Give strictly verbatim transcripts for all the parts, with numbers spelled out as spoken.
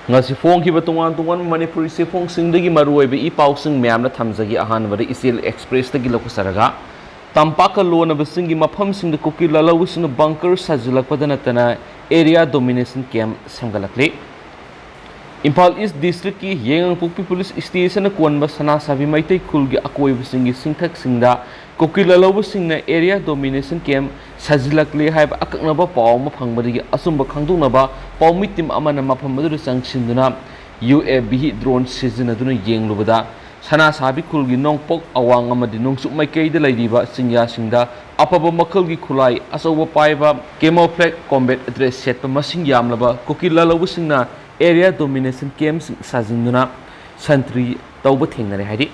ꯉꯁꯤ ꯐꯣꯡꯈꯤꯕ ꯇꯣꯉꯥꯟ ꯇꯣꯉꯥꯟꯕ ꯃꯅꯤꯄꯨꯔꯤ ꯆꯦꯐꯣꯡꯁꯤꯡꯗꯒꯤ ꯃꯔꯨꯑꯣꯏꯕ ꯏ ꯄꯥꯎꯁꯤꯡ ꯃꯌꯥꯝꯅ ꯊꯝꯖꯒꯦ꯫ ꯑꯍꯥꯟꯕꯗ ꯏꯆꯦꯜ ꯑꯦꯛꯁꯄ꯭ꯔꯦꯁꯇꯒꯤ ꯂꯧꯈꯠꯆꯔꯒ, ꯇꯝꯄꯥꯛꯀ ꯂꯣꯟꯅꯕꯁꯤꯡꯒꯤ ꯃꯐꯝꯁꯤꯡꯗ ꯀꯨꯀꯤ ꯂꯥꯂꯧꯕꯁꯤꯡꯅ ꯕꯪꯀꯔ ꯁꯥꯖꯤꯜꯂꯛꯄꯗ ꯅꯠꯇꯅ ꯑꯦꯔꯤꯌꯥ ꯗꯣꯃꯤꯅꯦꯁꯟ ꯀꯦꯝꯞ ꯁꯦꯝꯒꯠꯂꯛꯂꯤ꯫ ꯏꯝꯐꯥꯜ ꯏꯁ ꯗꯤꯁꯇ꯭ꯔꯤꯛꯀꯤ ꯌꯦꯉꯥꯡꯄꯣꯛꯄꯤ ꯄꯨꯂꯤꯁ ꯁ꯭ꯇꯦꯁꯟꯅ ꯀꯣꯟꯕ ꯁꯅꯥꯁꯥꯕꯤ ꯃꯩꯇꯩ ꯈꯨꯜꯒꯤ ꯑꯀꯣꯏꯕꯁꯤꯡꯒꯤ ꯆꯤꯡꯊꯛꯁꯤꯡꯗ ꯀꯨꯀꯤ ꯂꯥꯂꯧꯕꯁꯤꯡꯅ ꯑꯦꯔꯤꯌꯥ ꯗꯣꯃꯤꯅꯦꯁꯟ ꯀꯦꯝꯞ ꯁꯥꯖꯤꯜꯂꯛꯂꯦ ꯍꯥꯏꯕ ꯑꯀꯛꯅꯕ ꯄꯥꯎ ꯑꯃ ꯐꯪꯕꯗꯒꯤ ꯑꯆꯨꯝꯕ ꯈꯪꯗꯣꯛꯅꯕ ꯄꯥꯎꯃꯤ ꯇꯤꯝ ꯑꯃꯅ ꯃꯐꯝ ꯑꯗꯨꯗ ꯆꯪꯁꯤꯟꯗꯨꯅ ꯌꯨ ꯑꯦ ꯚꯤ ꯗ꯭ꯔꯣꯟ ꯁꯤꯖꯤꯟꯅꯗꯨꯅ ꯌꯦꯡꯂꯨꯕꯗ, ꯁꯅꯥꯁꯥꯕꯤ ꯈꯨꯜꯒꯤ ꯅꯣꯡꯄꯣꯛ ꯑꯋꯥꯡ ꯑꯃꯗꯤ ꯅꯣꯡꯆꯨꯞ ꯃꯥꯏꯀꯩꯗ ꯂꯩꯔꯤꯕ ꯆꯤꯡꯌꯥꯁꯤꯡꯗ ꯑꯐꯕ ꯃꯈꯜꯒꯤ ꯈꯨꯠꯂꯥꯏ ꯑꯆꯧꯕ ꯄꯥꯏꯕ, camouflage combat dress ꯁꯦꯠꯄ ꯃꯁꯤꯡ ꯌꯥꯝꯂꯕ ꯀꯨꯀꯤ ꯂꯥꯂꯧꯕꯁꯤꯡꯅ ꯑꯦꯔꯤꯌꯥ ꯗꯣꯃꯤꯅꯦꯁꯟ ꯀꯦꯝꯞꯁꯤꯡ ꯁꯥꯖꯤꯟꯗꯨꯅ ꯁꯟꯇ꯭ꯔꯤ ꯇꯧꯕ ꯊꯦꯡꯅꯔꯦ ꯍꯥꯏꯔꯤ꯫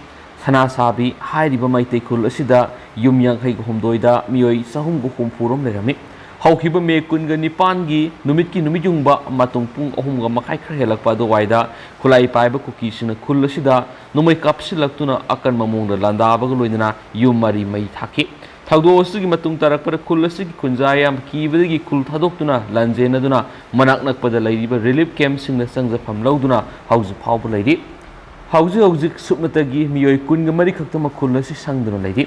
ꯁꯅꯥꯁꯥꯕꯤ ꯍꯥꯏꯔꯤꯕ ꯃꯩꯇꯩ ꯈꯨꯜ ꯑꯁꯤꯗ ꯌꯨꯝ ꯌꯥꯡꯈꯩꯒ ꯍꯨꯝꯗꯣꯏꯗ ꯃꯤꯑꯣꯏ ꯆꯍꯨꯝꯒ ꯍꯨꯝꯐꯨ ꯔꯣꯝ ꯂꯩꯔꯝꯃꯤ꯫ ꯍꯧꯈꯤꯕ ꯃꯦ ꯀꯨꯟꯒ ꯅꯤꯄꯥꯟꯒꯤ ꯅꯨꯃꯤꯠꯀꯤ ꯅꯨꯃꯤꯠꯌꯨꯡꯕ ꯃꯇꯨꯡ ꯄꯨꯡ ꯑꯍꯨꯝꯒ ꯃꯈꯥꯏ ꯈꯔ ꯍꯦꯜꯂꯛꯄ ꯑꯗꯨꯋꯥꯏꯗ ꯈꯨꯠꯂꯥꯏ ꯄꯥꯏꯕ ꯀꯨꯀꯤꯁꯤꯡꯅ ꯈꯨꯜ ꯑꯁꯤꯗ ꯅꯣꯡꯃꯩ ꯀꯥꯞꯁꯤꯜꯂꯛꯇꯨꯅ ꯑꯀꯟꯕ ꯃꯑꯣꯡꯗ ꯂꯥꯟꯗꯥꯕꯒ ꯂꯣꯏꯅꯅ ꯌꯨꯝ ꯃꯔꯤ ꯃꯩ ꯊꯥꯈꯤ꯫ ꯊꯧꯗꯣꯛ ꯑꯁꯤꯒꯤ ꯃꯇꯨꯡ ꯇꯥꯔꯛꯄꯗ ꯈꯨꯜ ꯑꯁꯤꯒꯤ ꯈꯨꯟꯖꯥ ꯌꯥꯝ ꯀꯤꯕꯗꯒꯤ ꯈꯨꯜ ꯊꯥꯗꯣꯛꯇꯨꯅ ꯂꯥꯟꯖꯦꯟꯅꯗꯨꯅ ꯃꯅꯥꯛ ꯅꯛꯄꯗ ꯂꯩꯔꯤꯕ ꯔꯤꯂꯤꯐ ꯀꯦꯝꯞꯁꯤꯡꯗ ꯆꯪꯖꯐꯝ ꯂꯧꯗꯨꯅ ꯍꯧꯖꯤꯛ ꯐꯥꯎꯕ ꯂꯩꯔꯤ꯫ ꯍꯧꯖꯤꯛ ꯍꯧꯖꯤꯛ ꯁꯨꯞꯅꯇꯒꯤ ꯃꯤꯑꯣꯏ ꯀꯨꯟꯒ ꯃꯔꯤ ꯈꯛꯇꯃꯛ ꯈꯨꯜ ꯑꯁꯤ ꯁꯪꯗꯨꯅ ꯂꯩꯔꯤ꯫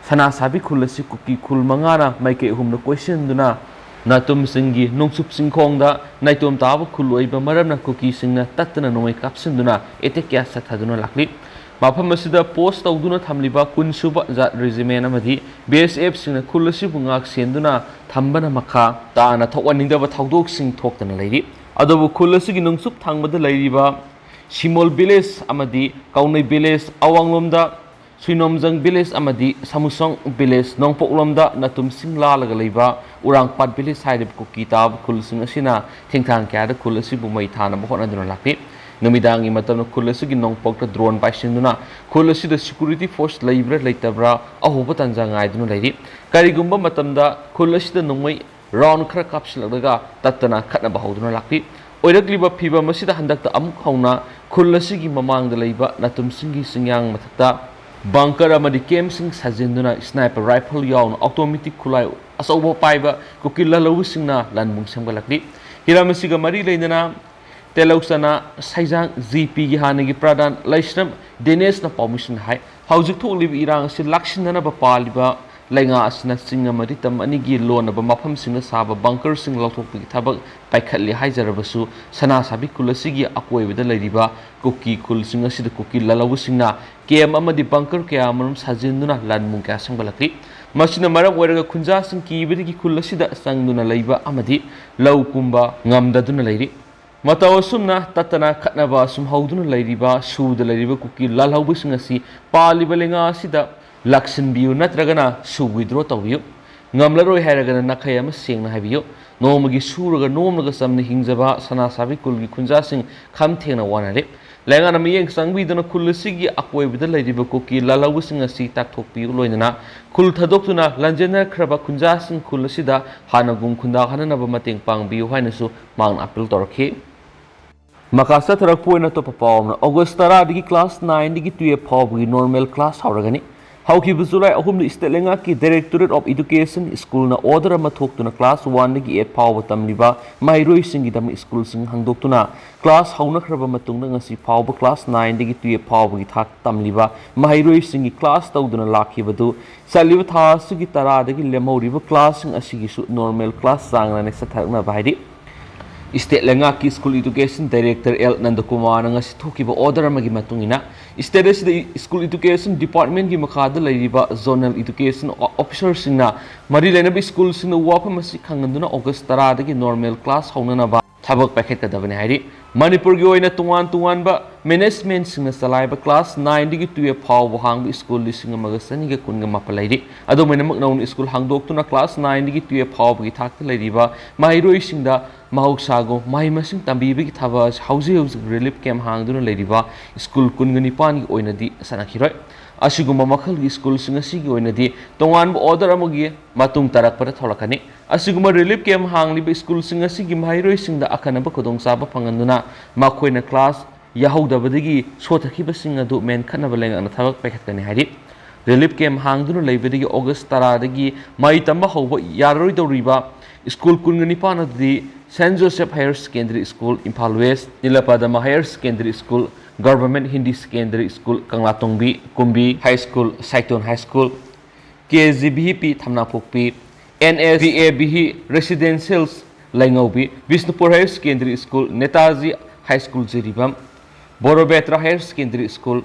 ꯁꯅꯥꯁꯥꯕꯤ ꯈꯨꯜ ꯑꯁꯤ ꯀꯨꯀꯤ ꯈꯨꯜ ꯃꯉꯥꯅ ꯃꯥꯏꯀꯩ ꯑꯍꯨꯝꯗ ꯀꯣꯏꯁꯤꯟꯗꯨꯅ ꯅꯥꯇꯨꯝꯁꯤꯡꯒꯤ ꯅꯣꯡꯆꯨꯞ ꯆꯤꯡꯈꯣꯡꯗ ꯅꯥꯏꯇꯣꯝ ꯇꯥꯕ ꯈꯨꯜ ꯑꯣꯏꯕ ꯃꯔꯝꯅ ꯀꯨꯀꯤꯁꯤꯡꯅ ꯇꯠꯇꯅ ꯅꯣꯡꯃꯩ ꯀꯥꯞꯁꯤꯟꯗꯨꯅ ꯑꯦꯇꯦꯛ ꯀꯌꯥ ꯆꯠꯊꯗꯨꯅ ꯂꯥꯛꯂꯤ꯫ ꯃꯐꯝ ꯑꯁꯤꯗ ꯄꯣꯁ ꯇꯧꯗꯨꯅ ꯊꯝꯂꯤꯕ ꯀꯨꯟ ꯁꯨꯕ ꯖꯥꯠ ꯔꯦꯖꯤꯃꯦꯟ ꯑꯃꯗꯤ ꯕꯤ ꯑꯦꯁ ꯑꯦꯐꯁꯤꯡꯅ ꯈꯨꯜ ꯑꯁꯤꯕꯨ ꯉꯥꯛ ꯁꯦꯟꯗꯨꯅ ꯊꯝꯕꯅ ꯃꯈꯥ ꯇꯥꯅ ꯊꯣꯛꯍꯟꯅꯤꯡꯗꯕ ꯊꯧꯗꯣꯛꯁꯤꯡ ꯊꯣꯛꯇꯅ ꯂꯩꯔꯤ꯫ ꯑꯗꯨꯕꯨ ꯈꯨꯜ ꯑꯁꯤꯒꯤ ꯅꯣꯡꯆꯨꯞ ꯊꯪꯕꯗ ꯂꯩꯔꯤꯕ ꯁꯤꯃꯣꯜ ꯚꯤꯂꯦꯖ ꯑꯃꯗꯤ ꯀꯥꯎꯅꯩ ꯚꯤꯂꯦꯖ, ꯑꯋꯥꯡꯂꯣꯝꯗ ꯁꯨꯏꯅꯣꯝꯖꯪ ꯚꯤꯂꯦꯖ ꯑꯃꯗꯤ ꯁꯥꯃꯨꯁꯣꯡ ꯚꯤꯂꯦꯖ, ꯅꯣꯡꯄꯣꯛꯂꯣꯝꯗ ꯅꯥꯇꯨꯝꯁꯤꯡ ꯂꯥꯜꯂꯒ ꯂꯩꯕ ꯎꯔꯥꯡꯄꯥꯠ ꯚꯤꯂꯦꯖ ꯍꯥꯏꯔꯤꯕ ꯀꯨꯀꯤ ꯇꯥꯕ ꯈꯨꯜꯁꯤꯡ ꯑꯁꯤꯅ ꯊꯦꯡꯊꯥꯡ ꯀꯌꯥꯗ ꯈꯨꯜ ꯑꯁꯤꯕꯨ ꯃꯩ ꯊꯥꯅꯕ ꯍꯣꯠꯅꯗꯨꯅ ꯂꯥꯛꯂꯤ꯫ ꯅꯨꯃꯤꯗꯥꯡꯒꯤ ꯃꯇꯝꯗ ꯈꯨꯜ ꯑꯁꯤꯒꯤ ꯅꯣꯡꯄꯣꯛꯇ ꯗ꯭ꯔꯣꯟ ꯄꯥꯏꯁꯤꯟꯗꯨꯅ ꯈꯨꯜ ꯑꯁꯤꯗ ꯁꯦꯀ꯭ꯌꯨꯔꯤꯇꯤ ꯐꯣꯔꯁ ꯂꯩꯕ꯭ꯔꯥ ꯂꯩꯇꯕ꯭ꯔꯥ ꯑꯍꯣꯕ ꯇꯥꯟꯖꯥ ꯉꯥꯏꯗꯨꯅ ꯂꯩꯔꯤ꯫ ꯀꯔꯤꯒꯨꯝꯕ ꯃꯇꯝꯗ ꯈꯨꯜ ꯑꯁꯤꯗ ꯅꯣꯡꯃꯩ ꯔꯥꯎꯟ ꯈꯔ ꯀꯥꯞꯁꯤꯜꯂꯛꯂꯒ ꯇꯠꯇꯅ ꯈꯠꯅꯕ ꯍꯧꯗꯨꯅ ꯂꯥꯛꯂꯤ꯫ ꯑꯣꯏꯔꯛꯂꯤꯕ ꯐꯤꯚꯝ ꯑꯁꯤꯗ ꯍꯟꯗꯛꯇ ꯑꯃꯨꯛ ꯍꯧꯅ ꯈꯨꯜ ꯑꯁꯤꯒꯤ ꯃꯃꯥꯡꯗ ꯂꯩꯕ ꯅꯥꯇꯨꯝꯁꯤꯡꯒꯤ ꯆꯤꯡꯌꯥꯡ ꯃꯊꯛꯇ ꯕꯪꯀꯔ ꯑꯃꯗꯤ ꯀꯦꯝꯞꯁꯤꯡ ꯁꯥꯖꯤꯟꯗꯨꯅ ꯁ꯭ꯅꯥꯏꯄꯔ ꯔꯥꯏꯐꯜ ꯌꯥꯎꯅ ꯑꯣꯇꯣꯃꯦꯇꯤꯛ ꯈꯨꯠꯂꯥꯏ ꯑꯆꯧꯕ ꯄꯥꯏꯕ ꯀꯨꯀꯤ ꯂꯥꯂꯧꯕꯁꯤꯡꯅ ꯂꯥꯟꯕꯨꯡ ꯁꯦꯝꯒꯠꯂꯛꯂꯤ꯫ ꯍꯤꯔꯝ ꯑꯁꯤꯒ ꯃꯔꯤ ꯂꯩꯅꯅ ꯇꯦꯂꯧꯆꯅꯥ ꯁꯩꯖꯥꯡ ꯖꯤ ꯄꯤꯒꯤ ꯍꯥꯟꯅꯒꯤ ꯄ꯭ꯔꯙꯥꯟ ꯂꯩꯁ꯭ꯔꯝ ꯗꯦꯅꯦꯁꯅ ꯄꯥꯎꯃꯤꯁꯤꯡꯗ ꯍꯥꯏ꯫ ꯍꯧꯖꯤꯛ ꯊꯣꯛꯂꯤꯕ ꯏꯔꯥꯡ ꯑꯁꯤ ꯂꯥꯛꯁꯤꯟꯅꯅꯕ ꯄꯥꯜꯂꯤꯕ ꯂꯩꯉꯥꯛ ꯑꯁꯤꯅ ꯆꯤꯡ ꯑꯃꯗꯤ ꯇꯝ ꯑꯅꯤꯒꯤ ꯂꯣꯟꯅꯕ ꯃꯐꯝꯁꯤꯡꯗ ꯁꯥꯕ ꯕꯪꯀꯔꯁꯤꯡ ꯂꯧꯊꯣꯛꯄꯒꯤ ꯊꯕꯛ ꯄꯥꯏꯈꯠꯂꯤ ꯍꯥꯏꯖꯔꯕꯁꯨ, ꯁꯅꯥꯁꯥꯕꯤ ꯈꯨꯜ ꯑꯁꯤꯒꯤ ꯑꯀꯣꯏꯕꯗ ꯂꯩꯔꯤꯕ ꯀꯨꯀꯤ ꯈꯨꯜꯁꯤꯡ ꯑꯁꯤꯗ ꯀꯨꯀꯤ ꯂꯥꯜꯍꯧꯕꯁꯤꯡꯅ ꯀꯦꯝ ꯑꯃꯗꯤ ꯕꯪꯀꯔ ꯀꯌꯥ ꯑꯃꯔꯣꯝ ꯁꯥꯖꯤꯟꯗꯨꯅ ꯂꯥꯟꯃꯨꯡ ꯀꯌꯥ ꯁꯦꯝꯒꯠꯂꯛꯂꯤ꯫ ꯃꯁꯤꯅ ꯃꯔꯝ ꯑꯣꯏꯔꯒ ꯈꯨꯟꯖꯥꯁꯤꯡ ꯀꯤꯕꯗꯒꯤ ꯈꯨꯜ ꯑꯁꯤꯗ ꯆꯪꯗꯨꯅ ꯂꯩꯕ ꯑꯃꯗꯤ ꯂꯧ ꯀꯨꯝꯕ ꯉꯝꯗꯗꯨꯅ ꯂꯩꯔꯤ꯫ ꯃꯇꯧ ꯑꯁꯨꯝꯅ ꯇꯠꯇꯅ ꯈꯠꯅꯕ ꯑꯁꯨꯝ ꯍꯧꯗꯨꯅ ꯂꯩꯔꯤꯕ, ꯁꯨꯗ ꯂꯩꯔꯤꯕ ꯀꯨꯀꯤ ꯂꯥꯜꯍꯧꯕꯁꯤꯡ ꯑꯁꯤ ꯄꯥꯜꯂꯤꯕ ꯂꯩꯉꯥꯛ ꯑꯁꯤꯗ ꯂꯥꯛꯁꯤꯟꯕꯤꯌꯨ ꯅꯠꯇ꯭ꯔꯒꯅ ꯁꯨ withdraw ꯇꯧꯕꯤꯌꯨ꯫ ꯉꯝꯂꯔꯣꯏ ꯍꯥꯏꯔꯒꯅ ꯅꯥꯈꯩ ꯑꯃ ꯁꯦꯡꯅ ꯍꯥꯏꯕꯤꯌꯨ꯫ ꯅꯣꯡꯃꯒꯤ ꯁꯨꯔꯒ ꯅꯣꯝꯂꯒ ꯆꯝꯅ ꯍꯤꯡꯖꯕ ꯁꯅꯥꯁꯥꯕꯤ ꯈꯨꯜꯒꯤ ꯈꯨꯟꯖꯥꯁꯤꯡ ꯈꯝ ꯊꯦꯡꯅ ꯋꯥꯅꯔꯦ꯫ ꯂꯩꯉꯥꯛꯅ ꯃꯤꯠꯌꯦꯡ ꯆꯪꯕꯤꯗꯨꯅ ꯈꯨꯜ ꯑꯁꯤꯒꯤ ꯑꯀꯣꯏꯕꯗ ꯂꯩꯔꯤꯕ ꯀꯨꯀꯤ ꯂꯥꯜꯍꯧꯕꯁꯤꯡ ꯑꯁꯤ ꯇꯥꯛꯊꯣꯛꯄꯤꯌꯨ, ꯂꯣꯏꯅꯅ ꯈꯨꯜ ꯊꯥꯗꯣꯛꯇꯨꯅ ꯂꯥꯟꯖꯦꯟꯅꯈ꯭ꯔꯕ ꯈꯨꯟꯖꯥꯁꯤꯡ ꯈꯨꯜ ꯑꯁꯤꯗ ꯍꯥꯟꯅꯒꯨꯝ ꯈꯨꯟꯗꯥꯍꯟꯅꯅꯕ ꯃꯇꯦꯡ ꯄꯥꯡꯕꯤꯌꯨ ꯍꯥꯏꯅꯁꯨ ꯃꯍꯥꯛꯅ appeal ꯇꯧꯔꯛꯈꯤ꯫ ꯃꯈꯥ ꯆꯠꯊꯔꯛꯄ ꯑꯣꯏꯅ ꯑꯇꯣꯞꯄ ꯄꯥꯎ ꯑꯃꯅ, ꯑꯣꯒꯁ ꯇꯔꯥꯗꯒꯤ class nineꯗꯒꯤ twelve ꯐꯥꯎꯕꯒꯤ normal class ꯍꯧꯔꯒꯅꯤ꯫ ꯍꯧꯈꯤꯕ ꯖꯨꯂꯥꯏ ꯑꯍꯨꯝꯗ state ꯂꯩꯉꯥꯛꯀꯤ Directorate of Education schoolꯅ order ꯑꯃ ꯊꯣꯛꯇꯨꯅ class oneꯗꯒꯤ eight ꯐꯥꯎꯕ ꯇꯝꯂꯤꯕ ꯃꯍꯩꯔꯣꯏꯁꯤꯡꯒꯤꯗꯃꯛ schoolꯁꯤꯡ ꯍꯥꯡꯗꯣꯛꯇꯨꯅ class ꯍꯧꯅꯈ꯭ꯔꯕ ꯃꯇꯨꯡꯗ ꯉꯁꯤ ꯐꯥꯎꯕ class nineꯗꯒꯤ twelve ꯐꯥꯎꯕꯒꯤ ꯊꯥꯛ ꯇꯝꯂꯤꯕ ꯃꯍꯩꯔꯣꯏꯁꯤꯡꯒꯤ class ꯇꯧꯗꯨꯅ ꯂꯥꯛꯈꯤꯕꯗꯨ ꯆꯠꯂꯤꯕ ꯊꯥ ꯑꯁꯤꯒꯤ ꯇꯔꯥꯗꯒꯤ ꯂꯦꯝꯍꯧꯔꯤꯕ classꯁꯤꯡ ꯑꯁꯤꯒꯤꯁꯨ normal class ꯆꯥꯡ ꯅꯥꯏꯅ ꯆꯠꯊꯔꯛꯅꯕ ꯍꯥꯏꯔꯤ꯫ State ꯂꯩꯉꯥꯛꯀꯤ School Education Director ꯑꯦꯜ ꯅꯟꯗꯀꯨꯃꯥꯔꯅ ꯉꯁꯤ ꯊꯣꯛꯈꯤꯕ order ꯑꯃꯒꯤ ꯃꯇꯨꯡ ꯏꯟꯅ, state ꯑꯁꯤꯗ School Education Departmentꯀꯤ ꯃꯈꯥꯗ ꯂꯩꯔꯤꯕ Zonal Education Officerꯁꯤꯡꯅ ꯃꯔꯤ ꯂꯩꯅꯕ schoolꯁꯤꯡꯗ ꯋꯥꯐꯝ ꯑꯁꯤ ꯈꯪꯍꯟꯗꯨꯅ ꯑꯣꯒꯁ ꯇꯔꯥꯗꯒꯤ normal class ꯍꯧꯅꯅꯕ ꯊꯕꯛ ꯄꯥꯏꯈꯠꯀꯗꯕꯅꯤ ꯍꯥꯏꯔꯤ꯫ ꯃꯅꯤꯄꯨꯔꯒꯤ ꯑꯣꯏꯅ ꯇꯣꯉꯥꯟ ꯇꯣꯉꯥꯟꯕ managementꯁꯤꯡꯅ ꯆꯂꯥꯏꯕ class nineꯗꯒꯤ twelve ꯐꯥꯎꯕ ꯍꯥꯡꯕ school ꯂꯤꯁꯤꯡ ꯑꯃꯒ ꯆꯅꯤꯒ ꯀꯨꯟꯒ ꯃꯥꯄꯜ ꯂꯩꯔꯤ꯫ ꯑꯗꯨꯝ ꯑꯣꯏꯅꯃꯛ, ꯅꯧꯅ school ꯍꯥꯡꯗꯣꯛꯇꯨꯅ class nineꯗꯒꯤ twelve ꯐꯥꯎꯕꯒꯤ ꯊꯥꯛꯇ ꯂꯩꯔꯤꯕ ꯃꯍꯩꯔꯣꯏꯁꯤꯡꯗ ꯃꯍꯧꯁꯥꯒꯨꯝ ꯃꯍꯩ ꯃꯁꯤꯡ ꯇꯝꯕꯤꯕꯒꯤ ꯊꯕꯛ ꯑꯁꯤ ꯍꯧꯖꯤꯛ ꯍꯧꯖꯤꯛ relief camp ꯍꯥꯡꯗꯨꯅ ꯂꯩꯔꯤꯕ school ꯀꯨꯟꯒ ꯅꯤꯄꯥꯟꯒꯤ ꯑꯣꯏꯅꯗꯤ ꯆꯠꯅꯈꯤꯔꯣꯏ꯫ ꯑꯁꯤꯒꯨꯝꯕ ꯃꯈꯜꯒꯤ schoolꯁꯤꯡ ꯑꯁꯤꯒꯤ ꯑꯣꯏꯅꯗꯤ ꯇꯣꯉꯥꯟꯕ order ꯑꯃꯒꯤ ꯃꯇꯨꯡ ꯇꯥꯔꯛꯄꯗ ꯊꯣꯛꯂꯛꯀꯅꯤ꯫ ꯑꯁꯤꯒꯨꯝꯕ relief camp ꯍꯥꯡꯂꯤꯕ schoolꯁꯤꯡ ꯑꯁꯤꯒꯤ ꯃꯍꯩꯔꯣꯏꯁꯤꯡꯗ ꯑꯈꯟꯅꯕ ꯈꯨꯗꯣꯡꯆꯥꯕ ꯐꯪꯍꯟꯗꯨꯅ ꯃꯈꯣꯏꯅ class ꯌꯥꯍꯧꯗꯕꯗꯒꯤ ꯁꯣꯊꯈꯤꯕꯁꯤꯡ ꯑꯗꯨ ꯃꯦꯟꯈꯠꯅꯕ ꯂꯩꯉꯥꯛꯅ ꯊꯕꯛ ꯄꯥꯏꯈꯠꯀꯅꯤ ꯍꯥꯏꯔꯤ꯫ Relief camp ꯍꯥꯡꯗꯨꯅ ꯂꯩꯕꯗꯒꯤ ꯑꯣꯒꯁ ꯇꯔꯥꯗꯒꯤ ꯃꯍꯩ ꯇꯝꯕ ꯍꯧꯕ ꯌꯥꯔꯔꯣꯏꯗꯧꯔꯤꯕ school ꯀꯨꯟꯒ ꯅꯤꯄꯥꯟ ꯑꯗꯨꯗꯤ Saint Joseph Higher Secondary School, Imphal West, Nilapadama Higher Secondary School, Government Hindi Secondary School, Kanglatongbi, Kumbi High School, Saiton High School, K G B P Thamnapokpi, N S P A B Residential Laingaubi, Bishnupur Higher Secondary School, Netaji High School Jiribam, Borobetra Higher Secondary School,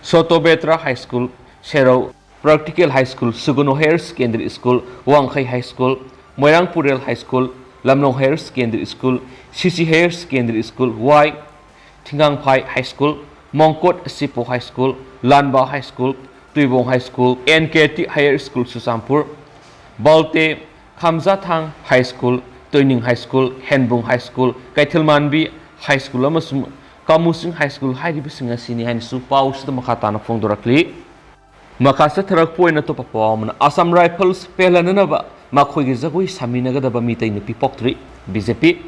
Sotobetra High School, Serau Practical High School, Suguno Higher Secondary School, Wangkhai High School, Moirang Purel High School, Lamnong Higher Secondary School, Sisi Higher Secondary School, Y Thingangphai High School, Mongkot Sipo High School, Lanba High School, Tuibong High School, N K T Higher School Churachandpur, Balte Khamjathang High School, Tuining High School, Henbung High School, Kaithilmanbi High School ꯑꯃꯁꯨꯡ ꯀꯥꯃꯨꯁꯤꯡ High School ꯍꯥꯏꯔꯤꯕꯁꯤꯡ ꯑꯁꯤꯅꯤ ꯍꯥꯏꯅꯁꯨ ꯄꯥꯎꯁꯤꯗ ꯃꯈꯥ ꯇꯥꯅ ꯐꯣꯡꯗꯣꯔꯛꯂꯤ꯫ ꯃꯈꯥ ꯆꯠꯊꯔꯛꯄ ꯑꯣꯏꯅ ꯑꯇꯣꯞꯄ ꯄꯥꯎ ꯑꯃꯅ, Assam Rifles ꯄꯦꯜꯍꯟꯅꯅꯕ ꯃꯈꯣꯏꯒꯤ ꯖꯒꯣꯏ ꯁꯥꯃꯤꯟꯅꯒꯗꯕ ꯃꯤꯇꯩ ꯅꯨꯄꯤ ꯄꯣꯛꯇ꯭ꯔꯤ꯫ B J P꯫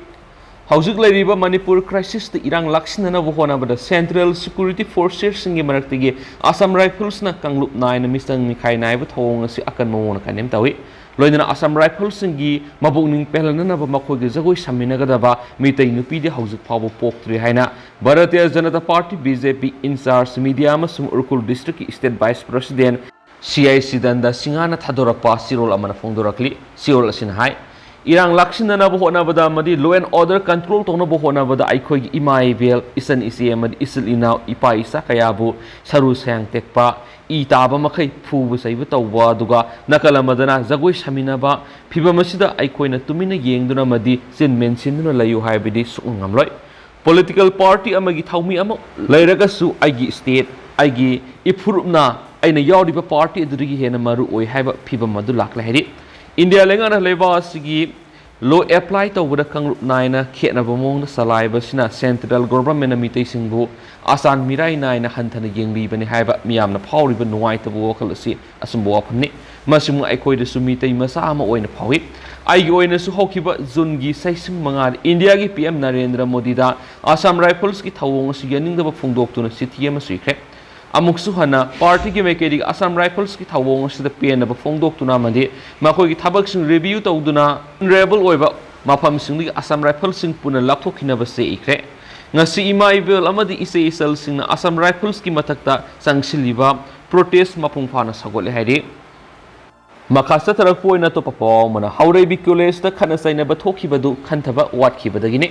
ꯍꯧꯖꯤꯛ ꯂꯩꯔꯤꯕ ꯃꯅꯤꯄꯨꯔ crisis ꯇ ꯏꯔꯥꯡ ꯂꯥꯛꯁꯤꯟꯅꯅꯕ ꯍꯣꯠꯅꯕꯗ Central Security Forces ꯁꯤꯡꯒꯤ ꯃꯔꯛꯇꯒꯤ Assam Rifles ꯅ ꯀꯥꯡꯂꯨꯞ ꯅꯥꯏꯅ ꯃꯤꯆꯪ ꯃꯤꯈꯥꯏ ꯅꯥꯏꯕ ꯊꯧꯑꯣꯡ ꯑꯁꯤ ꯑꯀꯟꯕ ꯃꯑꯣꯡꯗ condemn ꯇꯧꯏ꯫ ꯂꯣꯏꯅꯅ Assam Rifles ꯁꯤꯡꯒꯤ ꯃꯄꯨꯛꯅꯤꯡ ꯄꯦꯜꯍꯟꯅꯅꯕ ꯃꯈꯣꯏꯒꯤ ꯖꯒꯣꯏ ꯁꯥꯃꯤꯟꯅꯒꯗꯕ ꯃꯤꯇꯩ ꯅꯨꯄꯤꯗꯤ ꯍꯧꯖꯤꯛ ꯐꯥꯎꯕ ꯄꯣꯛꯇ꯭ꯔꯤ ꯍꯥꯏꯅ Bharatiya Janata Party, B J P, in charge media ꯑꯃꯁꯨꯡ ꯎꯈ꯭ꯔꯨꯜ district ꯀꯤ state vice president C I Chidanda Singha ꯅ ꯊꯥꯗꯣꯔꯛꯄ ꯆꯦꯔꯣꯜ ꯑꯃꯅ ꯐꯣꯡꯗꯣꯔꯛꯂꯤ꯫ ꯆꯦꯔꯣꯜ ꯑꯁꯤꯅ ꯍꯥꯏ, ꯏꯔꯥꯡ ꯂꯥꯛꯁꯤꯟꯅꯅꯕ ꯍꯣꯠꯅꯕꯗ ꯑꯃꯗꯤ law and order control ꯇꯧꯅꯕ ꯍꯣꯠꯅꯕꯗ ꯑꯩꯈꯣꯏꯒꯤ ꯏꯃꯥ ꯏꯕꯦꯜ, ꯏꯆꯟ ꯏꯆꯦ ꯑꯃꯗꯤ ꯏꯆꯤꯜ ꯏꯅꯥꯎ, ꯏꯄꯥ ꯏꯆꯥ ꯀꯌꯥꯕꯨ ꯁꯔꯨ ꯁꯌꯥꯡ ꯇꯦꯛꯄ, ꯏ ꯇꯥꯕ ꯃꯈꯩ ꯐꯨꯕ ꯆꯩꯕ ꯇꯧꯕ, ꯑꯗꯨꯒ ꯅꯥꯀꯜ ꯑꯃꯗꯅ ꯖꯒꯣꯏ ꯁꯥꯃꯤꯟꯅꯕ, ꯐꯤꯚꯝ ꯑꯁꯤꯗ ꯑꯩꯈꯣꯏꯅ ꯇꯨꯃꯤꯟꯅ ꯌꯦꯡꯗꯨꯅ ꯑꯃꯗꯤ ꯆꯤꯟ ꯃꯦꯟꯁꯤꯟꯗꯨꯅ ꯂꯩꯌꯨ ꯍꯥꯏꯕꯗꯤ ꯁꯨꯛꯉꯝ ꯉꯝꯂꯣꯏ꯫ Political party ꯑꯃꯒꯤ ꯊꯧꯃꯤ ꯑꯃ ꯂꯩꯔꯒꯁꯨ ꯑꯩꯒꯤ state, ꯑꯩꯒꯤ ꯏꯐꯨꯔꯨꯞꯅ ꯑꯩꯅ ꯌꯥꯎꯔꯤꯕ party ꯑꯗꯨꯗꯒꯤ ꯍꯦꯟꯅ ꯃꯔꯨ ꯑꯣꯏ ꯍꯥꯏꯕ ꯐꯤꯚꯝ ꯑꯗꯨ ꯂꯥꯛꯂꯦ ꯍꯥꯏꯔꯤ꯫ ꯏꯟꯗꯤꯌꯥ ꯂꯩꯉꯥꯛꯅ ꯂꯩꯕꯥꯛ ꯑꯁꯤꯒꯤ law apply ꯇꯧꯕꯗ ꯀꯥꯡꯂꯨꯞ ꯅꯥꯏꯅ ꯈꯦꯠꯅꯕ ꯃꯑꯣꯡꯗ ꯆꯂꯥꯏꯕꯁꯤꯅ central government ꯅ ꯃꯤꯇꯩꯁꯤꯡꯕꯨ ꯑꯆꯥꯟ ꯃꯤꯔꯥꯏ ꯅꯥꯏꯅ ꯍꯟꯊꯅ ꯌꯦꯡꯕꯤꯕꯅꯤ ꯍꯥꯏꯕ ꯃꯤꯌꯥꯝꯅ ꯐꯥꯎꯔꯤꯕ ꯅꯨꯡꯉꯥꯏꯇꯕ ꯋꯥꯈꯜ ꯑꯁꯤ ꯑꯆꯨꯝꯕ ꯋꯥꯐꯝꯅꯤ꯫ ꯃꯁꯤꯃꯨ ꯑꯩꯈꯣꯏꯗꯁꯨ ꯃꯤꯇꯩ ꯃꯆꯥ ꯑꯃ ꯑꯣꯏꯅ ꯐꯥꯎꯏ꯫ ꯑꯩꯒꯤ ꯑꯣꯏꯅꯁꯨ ꯍꯧꯈꯤꯕ June ꯒꯤ ꯁꯤꯒꯤ ꯃꯉꯥꯗ ꯏꯟꯗꯤꯌꯥꯒꯤ P M Narendra ꯃꯣꯗꯤꯗ Assam Rifles ꯀꯤ ꯊꯧꯑꯣꯡ ꯑꯁꯤ ꯌꯥꯅꯤꯡꯗꯕ ꯐꯣꯡꯗꯣꯛꯇꯨꯅ ꯆꯤꯊꯤ ꯑꯃꯁꯨ ꯏꯈ꯭ꯔꯦ꯫ ꯑꯃꯨꯛꯁꯨ ꯍꯟꯅ party ꯒꯤ ꯃꯥꯏꯀꯩꯗꯒꯤ Assam Rifles ꯀꯤ ꯊꯧꯑꯣꯡ ꯑꯁꯤꯗ ꯄꯦꯟꯗꯕ ꯐꯣꯡꯗꯣꯛꯇꯨꯅ ꯑꯃꯗꯤ ꯃꯈꯣꯏꯒꯤ ꯊꯕꯛꯁꯤꯡ review ꯇꯧꯗꯨꯅ honourable ꯑꯣꯏꯕ ꯃꯐꯝꯁꯤꯡꯗꯒꯤ ꯑꯁꯥꯝ ꯔꯥꯏꯐꯜꯁꯤꯡ ꯄꯨꯟꯅ ꯂꯥꯞꯊꯣꯛꯈꯤꯅꯕ ꯆꯦ ꯏꯈ꯭ꯔꯦ꯫ ꯉꯁꯤ ꯏꯃꯥ ꯏꯕꯦꯜ ꯑꯃꯗꯤ ꯏꯆꯦ ꯏꯆꯜꯁꯤꯡꯅ ꯑꯁꯥꯝ ꯔꯥꯏꯐꯜꯁꯀꯤ ꯃꯊꯛꯇ ꯆꯪꯁꯤꯜꯂꯤꯕ ꯄ꯭ꯔꯣꯇꯦꯁ ꯃꯄꯨꯡ ꯐꯥꯅ ꯁꯧꯒꯠꯂꯦ ꯍꯥꯏꯔꯤ꯫ ꯃꯈꯥ ꯆꯠꯊꯔꯛꯄ ꯑꯣꯏꯅ ꯑꯇꯣꯞꯄ ꯄꯥꯎ ꯑꯃꯅ ꯍꯥꯎꯔꯩꯕꯤ ꯀꯣꯂꯦꯖꯇ ꯈꯠꯅ ꯆꯩꯅꯕ ꯊꯣꯛꯈꯤꯕꯗꯨ ꯈꯟꯊꯕ ꯋꯥꯠꯈꯤꯕꯗꯒꯤꯅꯤ꯫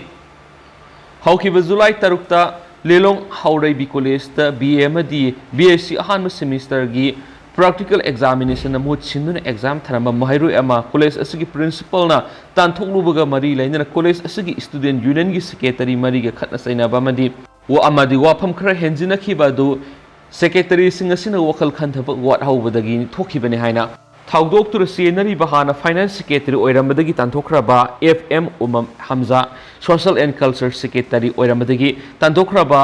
ꯍꯧꯈꯤꯕ ꯖꯨꯂꯥꯏ ꯇꯔꯨꯛꯇ ꯂꯤꯂꯣꯡ ꯍꯥꯎꯔꯩꯕꯤ ꯀꯣꯂꯦꯖꯇ ꯕꯤ ꯑꯦ ꯑꯃꯗꯤ ꯕꯤ ꯑꯦꯁ ꯁꯤ ꯑꯍꯥꯟꯕ ꯁꯦꯃꯤꯁꯇꯔꯒꯤ ꯄ꯭ꯔꯥꯛꯇꯤꯀꯦꯜ ꯑꯦꯛꯖꯥꯃꯤꯅꯦꯁꯟꯅ ꯃꯍꯨꯠ ꯁꯤꯟꯗꯨꯅ ꯑꯦꯛꯖꯥꯝ ꯊꯥꯔꯝꯕ ꯃꯍꯩꯔꯣꯏ ꯑꯃ ꯀꯣꯂꯦꯖ ꯑꯁꯤꯒꯤ ꯄ꯭ꯔꯤꯟꯁꯤꯄꯜꯅ ꯇꯥꯟꯊꯣꯛꯂꯨꯕꯒ ꯃꯔꯤ ꯂꯩꯅꯅ ꯀꯣꯂꯦꯖ ꯑꯁꯤꯒꯤ ꯁ꯭ꯇꯨꯗꯦꯟꯠ ꯌꯨꯅꯤꯌꯟꯒꯤ ꯁꯦꯀ꯭ꯔꯦꯇꯔꯤ ꯃꯔꯤꯒ ꯈꯠꯅ ꯆꯩꯅꯕ ꯑꯃꯗꯤ ꯋꯥ-, ꯑꯃꯗꯤ ꯋꯥꯐꯝ ꯈꯔ ꯍꯦꯟꯖꯤꯟꯅꯈꯤꯕ ꯑꯗꯨ ꯁꯦꯀ꯭ꯔꯦꯇꯔꯤꯁꯤꯡ ꯑꯁꯤꯅ ꯋꯥꯈꯜ ꯈꯟꯊꯕ ꯋꯥꯠꯍꯧꯕꯗꯒꯤ ꯊꯣꯛꯈꯤꯕꯅꯤ ꯍꯥꯏꯅ ꯊꯧꯗꯣꯛꯇꯨꯗ ꯆꯦꯟꯅꯔꯤꯕ ꯍꯥꯟꯅ ꯐꯥꯏꯅꯥꯟꯁ ꯁꯦꯀ꯭ꯔꯦꯇꯔꯤ ꯑꯣꯏꯔꯝꯕꯗꯒꯤ ꯇꯥꯟꯊꯣꯛꯈ꯭ꯔꯕ F M Umam Hamza, social and culture secretary ꯑꯣꯏꯔꯝꯕꯗꯒꯤ ꯇꯥꯟꯊꯣꯛꯈ꯭ꯔꯕ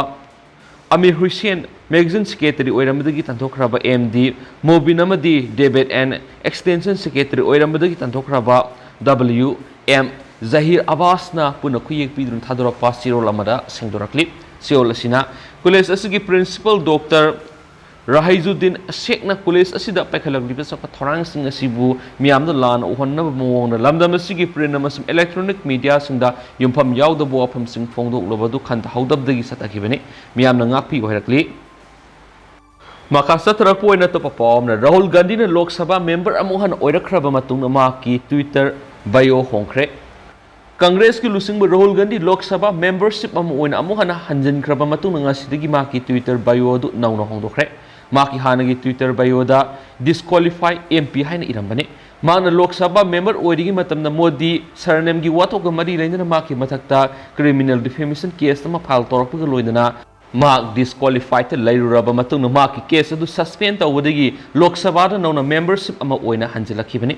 ꯑꯃꯤꯔ ꯍꯨꯁꯦꯟ, ꯃꯦꯒꯥꯖꯤꯟ ꯁꯦꯀ꯭ꯔꯦꯇꯔꯤ ꯑꯣꯏꯔꯝꯕꯗꯒꯤ ꯇꯥꯟꯊꯣꯛꯈ꯭ꯔꯕ ꯑꯦꯝ ꯗꯤ ꯃꯣꯕꯤꯟ ꯑꯃꯗꯤ ꯗꯦꯕꯤꯠ ꯑꯦꯟ ꯑꯦꯛꯁꯇꯦꯟꯁꯟ ꯁꯦꯀ꯭ꯔꯦꯇꯔꯤ ꯑꯣꯏꯔꯝꯕꯗꯒꯤ ꯇꯥꯟꯊꯣꯛꯈ꯭ꯔꯕ ꯗꯕ꯭ꯂꯤꯎ ꯑꯦꯝ ꯖꯍꯤꯔ ꯑꯕꯥꯁꯅ ꯄꯨꯟꯅ ꯈꯨꯌꯦꯛ ꯄꯤꯗꯨꯅ ꯊꯥꯗꯣꯔꯛꯄ ꯆꯦꯔꯣꯜ ꯑꯃꯗ ꯁꯦꯡꯗꯣꯔꯛꯂꯤ꯫ ꯆꯦꯔꯣꯜ ꯑꯁꯤꯅ ꯀꯣꯂꯦꯖ ꯑꯁꯤꯒꯤ ꯄ꯭ꯔꯤꯟꯁꯤꯄꯜ ꯗꯣꯛꯇꯔ ꯔꯥꯍꯤꯖꯨꯗꯤꯟ ꯁꯦꯈꯅ ꯀꯣꯂꯦꯖ ꯑꯁꯤꯗ ꯄꯥꯏꯈꯠꯂꯛꯂꯤꯕ ꯆꯥꯎꯈꯠ ꯊꯧꯔꯥꯡꯁꯤꯡ ꯑꯁꯤꯕꯨ ꯃꯤꯌꯥꯝꯗ ꯂꯥꯟꯅ ꯎꯍꯟꯅꯕ ꯃꯑꯣꯡꯗ ꯂꯝꯗꯝ ꯑꯁꯤꯒꯤ ꯄ꯭ꯔꯤꯟ ꯑꯃꯁꯨꯡ ꯏꯂꯦꯛꯇ꯭ꯔꯣꯅꯤꯛ ꯃꯤꯗꯤꯌꯥꯁꯤꯡꯗ ꯌꯨꯝꯐꯝ ꯌꯥꯎꯗꯕ ꯋꯥꯐꯝꯁꯤꯡ ꯐꯣꯡꯗꯣꯛꯂꯕ ꯑꯗꯨ ꯈꯟꯊꯍꯧꯗꯕꯗꯒꯤ ꯆꯠꯊꯈꯤꯕꯅꯤ꯫ ꯃꯤꯌꯥꯝꯅ ꯉꯥꯛꯄꯤꯌꯨ ꯍꯥꯏꯔꯛꯂꯤ꯫ ꯃꯈꯥ ꯆꯠꯊꯔꯛꯄ ꯑꯣꯏꯅ ꯑꯇꯣꯞꯄ ꯄꯥꯎ ꯑꯃꯅ ꯔꯥꯍꯨꯜ ꯒꯥꯟꯙꯤꯅ ꯂꯣꯛ ꯁꯚꯥ ꯃꯦꯝꯕꯔ ꯑꯃꯨꯛ ꯍꯟꯅ ꯑꯣꯏꯔꯛꯈ꯭ꯔꯕ ꯃꯇꯨꯡꯗ ꯃꯍꯥꯛꯀꯤ ꯇ꯭ꯋꯤꯇꯔ ꯕꯥꯏꯑꯣ ꯍꯣꯡꯈ꯭ꯔꯦ꯫ ꯀꯪꯒ꯭ꯔꯦꯁꯀꯤ ꯂꯨꯆꯤꯡꯕ ꯔꯥꯍꯨꯜ ꯒꯥꯟꯙꯤ ꯂꯣꯛ ꯁꯚꯥ ꯃꯦꯝꯕꯔꯁꯤꯞ ꯑꯃ ꯑꯣꯏꯅ ꯑꯃꯨꯛ ꯍꯟꯅ ꯍꯟꯖꯤꯟꯈ꯭ꯔꯕ ꯃꯇꯨꯡꯗ ꯉꯁꯤꯗꯒꯤ ꯃꯍꯥꯛꯀꯤ ꯇ꯭ꯋꯤꯇꯔ ꯕꯥꯏꯑꯣ ꯑꯗꯨ ꯅꯧꯅ ꯍꯣꯡꯗꯣꯛꯈ꯭ꯔꯦ꯫ ꯃꯍꯥꯛꯀꯤ ꯍꯥꯟꯅꯒꯤ ꯇ꯭ꯋꯤꯇꯔ ꯕꯥꯏꯑꯣꯗ "ꯗꯤꯁꯀ꯭ꯋꯥꯂꯤꯐꯥꯏ ꯑꯦꯝ ꯄꯤ" ꯍꯥꯏꯅ ꯏꯔꯝꯕꯅꯤ꯫ ꯃꯍꯥꯛꯅ ꯂꯣꯛ ꯁꯚꯥ ꯃꯦꯝꯕꯔ ꯑꯣꯏꯔꯤꯉꯩ ꯃꯇꯝꯗ ꯃꯣꯗꯤ ꯁꯔꯅꯦꯝꯒꯤ ꯋꯥꯊꯣꯛꯀ ꯃꯔꯤ ꯂꯩꯅꯅ ꯃꯍꯥꯛꯀꯤ ꯃꯊꯛꯇ ꯀ꯭ꯔꯤꯃꯤꯅꯦꯜ ꯗꯤꯐꯦꯃꯦꯁꯟ ꯀꯦꯁ ꯑꯃ ꯐꯥꯏꯜ ꯇꯧꯔꯛꯄꯒ ꯂꯣꯏꯅꯅ ꯃꯍꯥꯛ ꯗꯤꯁꯀ꯭ꯋꯥꯂꯤꯐꯥꯏꯗ ꯂꯩꯔꯨꯔꯕ ꯃꯇꯨꯡꯗ ꯃꯍꯥꯛꯀꯤ ꯀꯦꯁ ꯑꯗꯨ ꯁꯁꯄꯦꯟ ꯇꯧꯕꯗꯒꯤ ꯂꯣꯛ ꯁꯚꯥꯗ ꯅꯧꯅ ꯃꯦꯝꯕꯔꯁꯤꯞ ꯑꯃ ꯑꯣꯏꯅ ꯍꯟꯖꯤꯜꯂꯛꯈꯤꯕꯅꯤ꯫